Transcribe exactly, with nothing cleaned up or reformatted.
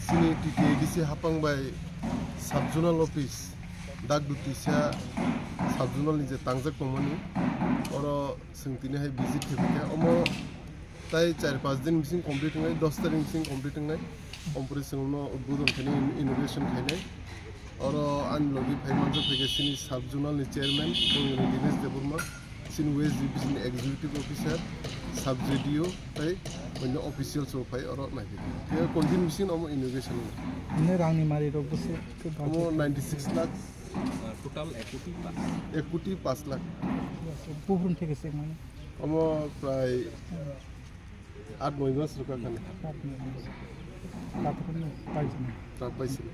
Chini T T A D C hapang bai sub-zonal office, Dakdutisa sub-zonal ni je tangjak tongmani, oro chwng tini hai visit khe phaikha. Omo tai char panch din bising complete wngnai, dos tarik bising complete wngnai. Ompore chwng no udbodhon khainai, inauguration khainai. Oro ani logi phai manjak phaikha chini sub-zonal ni chairman, Dinesh Debbarma. Chini West Division Executive Officer, Sub J D O, tei onno officials rok phai oro naikhe. Tei koi din bising omo inauguration wng. Nini rangni mari rok bwswk khe omo budget? Ninety six lakh. Total equity pass. Equity paanch lakh. Buphuru theke se mani? Omo prai aat noi mas rok kha khani. Aat noi mas. Takhuk no paisini. Ta paisini.